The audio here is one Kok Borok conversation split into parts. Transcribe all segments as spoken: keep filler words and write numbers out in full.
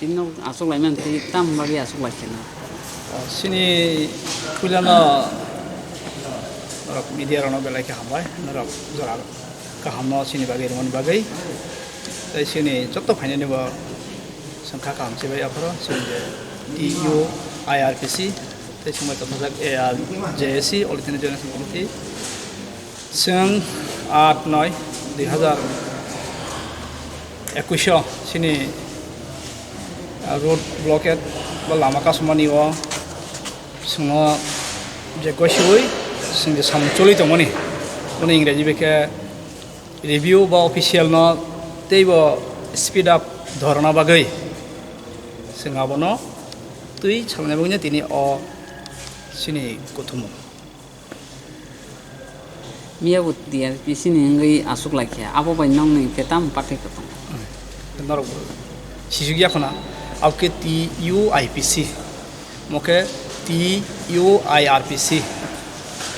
Nok aswk laimani tei tam bagwi aswk lai khe no? Sini puilano norok media rokno belai khe hambai, norok jora kahamno sini bagwi rwmani bagwi. Tei sini joto phainani bo swngkha kaham se bai aphuru sini je T U I R P C tei swngbai tongthajak A R J A C, All India Joint Action Committee. Chwng aat noi dui hazar ekush o chini, ah, road blockade ba lama kasumani o chwngno je gosiui chwng je samung choli tongmani, bono Ingreji bai khe review ba official no teibo speed up dhorna bagwi chwng abono twi salnai bagwino tini o chini kuthumung. Miya bo T R P C ni wngwi aswk lai khe, abo bai nokni hwnkhe tamo pathai kwthang? Norok bo sijwk ya khuna, abo khe T U I P C, omo khe T U I R P C.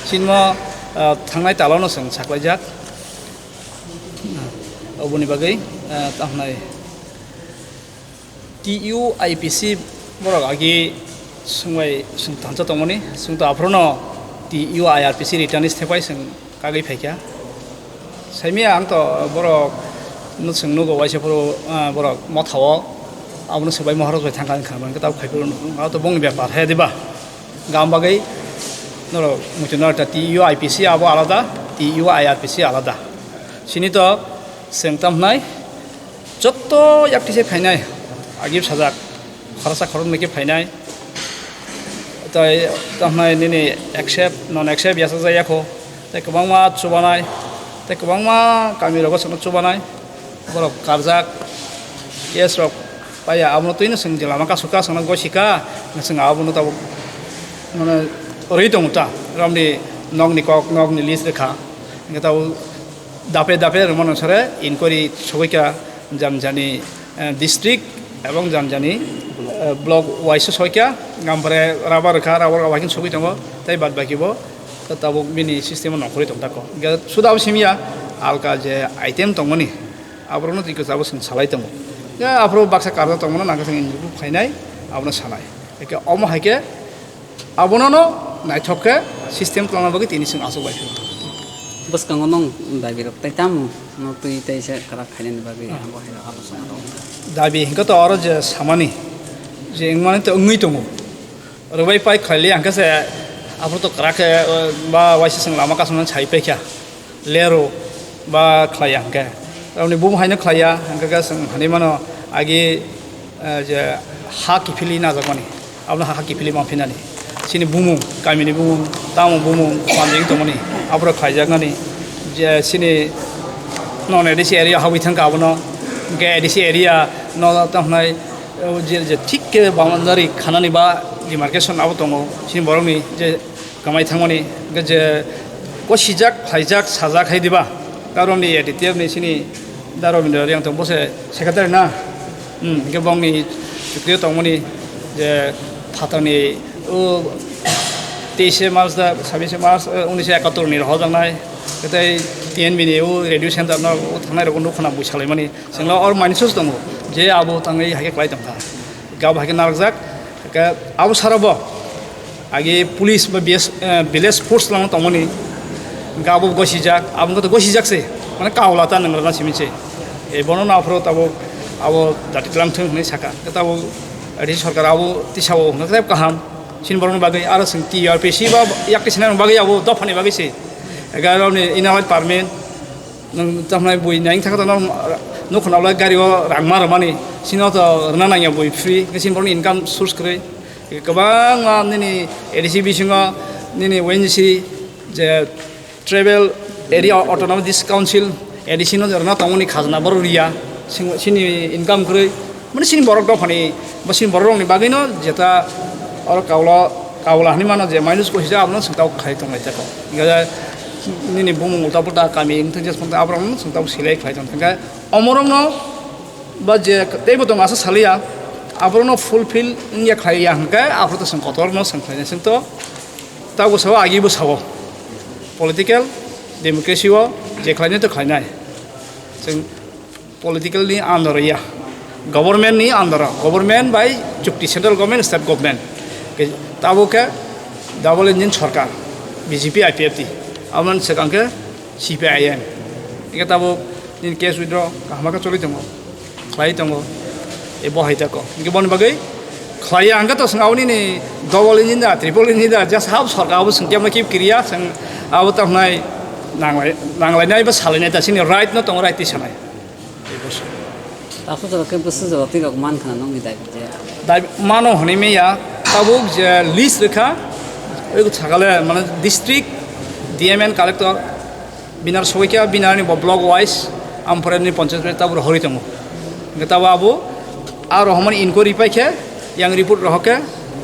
Chini mo, ah, thangnai tala no chwng saklaijak. Oboni bagwi, ah, tamo hwnai. T U I P C borok agi swngbai swng thansa tongmani, swng to aphuru no T U I R P C return is thepai swng kagwi phaikha. Saimia ang to borok no swng nugo waisa phuru, ah, borok motha o abono swbai mohorok bai thangkha wngkha, hwnkhe tabuk khai phuru no to bongni bepar he diba? Gam bagwi norok muitu norok ta T U I P C abo alada, T U I R P C alada. Sini to swng tam hnai. Joto yaktwi se phainai, agi bwsajak, khoroksa khoroknwi khe phainai, tei tamo hwnai nini accept, non accept yachakjak ya kho, tei kwbangma chubanai, tei kwbangma kami rogo chwngno chubanai, borok karjak, case rok paiya, abono twino chwng je lama kasu ka chwngno gosi ka, chwng abono tabuk mane rwi tongo ta, romni nokni kok, nokni list rwkha, hwnkhe tabuk dape dape rwmano sore inquiry sogwi kha jani jani, eh, district ebong jani jani, eh, block wise soi kha, gampore rubber rwkha, rubber rok bai khe sogwi tongo, tei bad baki bo tabuk bini system o nongkhorwi tong tako. Hwnkhe suda bo simi ya, alka je item tongmani, aborokno twi kwchabo chwng salai tongo. Ya aphuru baksa karjak tongmano nangkhe chwng involve khainai, abono sanai. Hwnkhe omo hai khe Abono no naithok khe system twlangna bagwi tini chwng aswk bai phano. Bwskango nwng dabi rok tai tamo no twi tai se kwrak khainani bagwi abo hai abo chwng rw. Dabi hinkhe to oro je samani je wngmani to wngwi tongo. Rwbai pai khlaili hwnkhe se aphuru to kwrak khe, o, ba waisa chwng lama kasumani sai paikha. Lero ba khlaiya hwnkhe, tamoni bumo haino khlaiya, hwnkhe khe chwng hinwi mano agi, eh, je ha kiphilwi najakmani, abono ha kiphilwi mangphinani. Chini bumung, kamini bumung, tamo bumung manjagwi tongmani, aborok khlaijaknani. Je chini non A D C area habwi thangkha abono, hwnkhe A D C area no tamo hwnai, eh, je, je thik khe boundary khanani ba demarcation abo tongo, chini borokni je kamai thangmani, hwnkhe je gosijak, khlaijak, sajak hai diba? Karoni A D T F ni sini da Robindra Reang tong, bo se secretary na? Hmm, hwnkhe bongni chukri tongmani je phatarni o teise March da, sabise March, eh, unisho ekattor ni rohojaknai, tei T N B ni o radio center no o thangnai rok nukho na bui salaimani. Chwngno or mansus tongo je abo tangwi hai khe klai tongkha. Gabo hai khe narwkjak, hwnkhe abo sara bo agi police ba B S, eh, village force lang tongmani, hwnkhe abo gosijak, abo wngkha to gosijak se, mane kaula ta nang rwna simi se. E bono no aphuru tabuk abo dati tlang thung hwnwi saka, hwnkhe tabuk ri sorkar abo tisao hwnkhe tei kaham, chini borokni bagwi aro chwng T R P C ba yakti sinani bagwi abo dophani bagwi se, hwnkhe aroni inner line permit, nwng tamo hwnai bui nai wngkha khe to norok nukho na ulo gari o rang ma rwmani, chini o to rwna nangya bui free, hwnkhe chini borokni income source kwrwi. Kwbangma nini A D C bisingo nini O N G C je tribal area autonomous district council A D C no rwna tongmani khajna borok riya, sing-, chini income kwrwi. Mane chini borok dophani, bo chini borok rokni bagwino jeta oro kaulo, kaula hinwi mano je minus ko hijab abono chwng tabuk khai tonglai jako. Hingke nini bumung ulta pulta kami wngthok je phano aborokno chwng tabuk silai khlai tong. Hingke omorokno ba je teibo tongo asa saliya, aborokno fulfill wngya khlaiya hingke aphuru to chwng kotorno chwng khlainai chwng to tabuk sao agibo sao political democracy o je khlainai to khlainai. Chwng political ni under ya. Government ni under o, government bai chukti, central government, state government. Ke, tabuk khe double engine sorkar, B J P, I P F T. Amon swkang khe C P I M. Hingke tabuk nini case withdraw kaham khe choli tongo, khlai tongo, e bo hai tako. Hingke boni bagwi khlaiya hingke to swng aboni ni double engine da, triple engine da, just hab sorkar abo swng kemno kip kiriya, swng abo tamo nai nanglai, nanglainai ba salainai ta, chini right no tongo, right tisanai. Ei bwswk. Takhuk jora khe bwswk jora twi rok man khna nokni dabi je. Dabi mano hwnwi manya, tabuk je list rwkha, oi sakale mane district D M and collector, binar sogwi khe binarni bo block wise, ampore ni panchayat bai tabuk rohorwi tongo. Hwnkhe tabuk abo a rohormani inquiry pai khe, yang report rohor khe,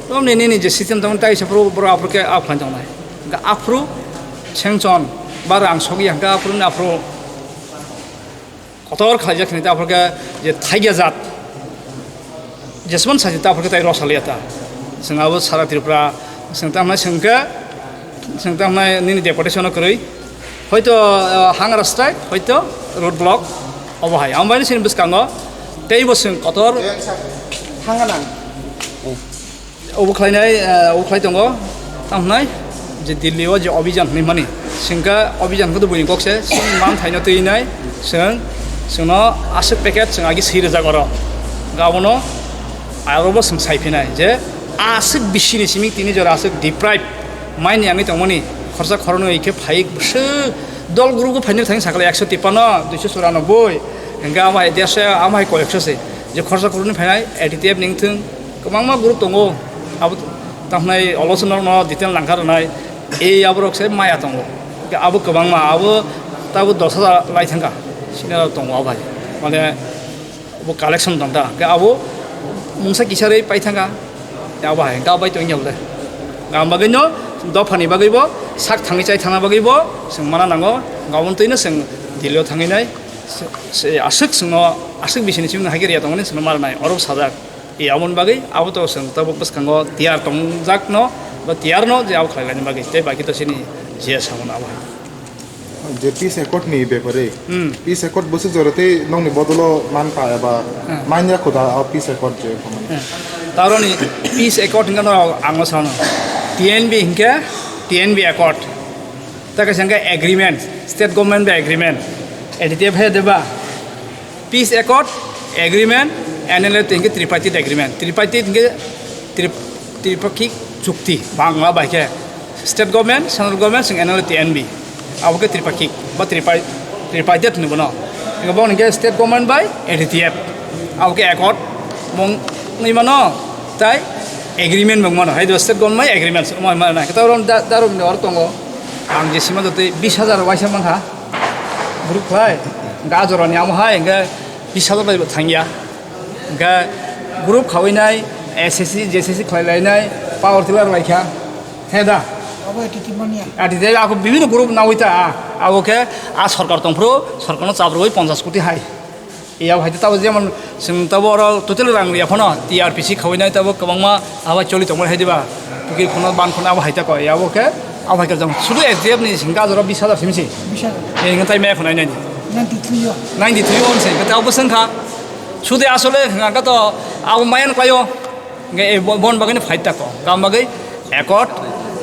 tamo nini nini je system tamo tai se phuru borok aphuru khe a khlai tongnai. Hwnkhe aphuru sanction ba rang sogwi hwnkhe aphuru ni aphuru kotor khlaijak hinwi ta aphuru khe je thaigya jat, jesmani sajwk ta aphuru khe tai rw saliya ta. Chwng abo sara Tripura, chwng tamo hwnai chwng khe, chwng tamo hwnai nini deputation no kwrwi. Hoito, ah, hunger strike, hoito road block, obo hai. Amo baino chini bwskango teibo chwng kotor. Thanga nang. Obo khlainai, eh, obo khlai tongo, tamo hwnai je Delhi o je Abhijan hwnwi mani, chwng khe Abhijan khe buini kok se, chini manthaino twi nai, chwng, chwngno aswk packet chwng agi swi rijak oro. Abono aro bo chwng sai phinai je aswk bisini simi tini jora aswk deprive maini wngwi tongmani, khorsa khoroknwi khe phai bwswk dol group o phainai thangwi sakle ekso tipano, duiso churano bui, hwnkhe amo hai derso, amo hai koyekso se, je khorsa khoroknwi phainai A T T F ni wngthung, kwbangma group tongo, abo tangkhnai oloso norokno detail nangkha rwnai, ei aborok se maya tongo. Abo kwbangma, abo tabuk dos hajar lai thangkha, senior rok tongo abo hai. Mane bo collection tongkha, hwnkhe abo mungsa kisa rwi pai thangkha, abo hai, hwnkhe abo bai tongya bole. Gam bagwino, dophani bagwibo, sak thangwi chai thangna bagwibo, chwng mana nango, gabon twino chwng Delhi o thangwi nai, se, se aswk chwngno, aswk bisini chwngno hai khe riya tongmani chwngno mara nai, oro sajak. E, aboni bagwi abo to chwng tabuk bwskango tiyar tongjakno ba tiyarno je abo khlai laini bagwi tei baki to chini je samung abo hai. Je peace accord ni bepare, Hmm. Peace accord bwswk jora tei nokni bodolo mankha eba Hmm. Manya khuda o peace accord je khamani. Hmm. Taroni peace accord hingkhe no ang no sano T N B hingkhe T N B accord. Ta kaisa hingkhe agreement, state government bai agreement. A T T F hai deba. Peace Accord, Agreement, N L A tei hingke Tripartite Agreement. Tripartite hingke trip-, Tripakkhik Chukti, Bangla bai khe State Government, Central Government, chwng N L A tei N B. Abo khe Tripakkhik, ba Tripa-, Tripartite hwnwi bono. Hingke bo hingke State Government bai A T T F. Abo khe Accord mung wngwi mano, tai Agreement mung mano. Hai do State Government bai Agreement, omo hai mano. Khe ta oro da-, darok ni oro tongo. Ang je sima jotoi bis hajar waisa mankha. Group khlai, hingke a jorani amo hai, hingke bis hajar bai bo thangya. Hingke group khawi nai, S S C, J S S C khlai lai nai, power tiller lai kha. He da? Abo A T T mania. A T T ako bibhinno group nawi ta, a, abo khe a sorkar tongphuru, sorkarno chabrui ponchash koti hai. Iya, hai tabo jemon chwng tabo oro total rang riya phano, T R P C khawi nai tabo kwbangma abo choli tongmani hai diba? Pukri khuna, ban khuna abo hai ta koi, abo khe abo hai khe jang sudu S D F ni singka jora bis hajar simi si. Bis hajar. Eh, ngai tai maya khuna nai. Ninety three o. Ninety three o se, kata abo sengkha. Sudu asole ngai to abo mayan klayo. Ngai, eh, bo-, bon bagwi ni fight ta ko. Gam bagwi accord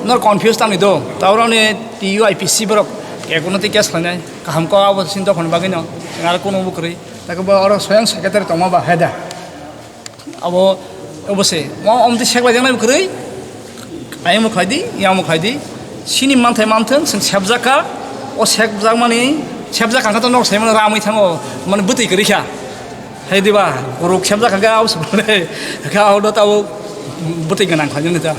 nor confuse tang ni do. Tabo ni T U I P C borok accord no te case khlainai. Kaham ko abo sin dophani bagwi no. Ngar kono bukrwi. Tako bo oro soyang secretary tongma ba heda. Abo, abo se. Mo om ti seklai jangnai kwrwi. Ayang mo khlai di, yang mo khlai di. Sini manthai manthung, sing sebjak kha. O sebjak mani, sebjak kha to nok sai mani ramwi thango. Mani bwtwi kwrwi kha. Hai diba, guruk sebjak kha, abo se. Kha, abo do tabo bwtwi gwnang khlai jani ta.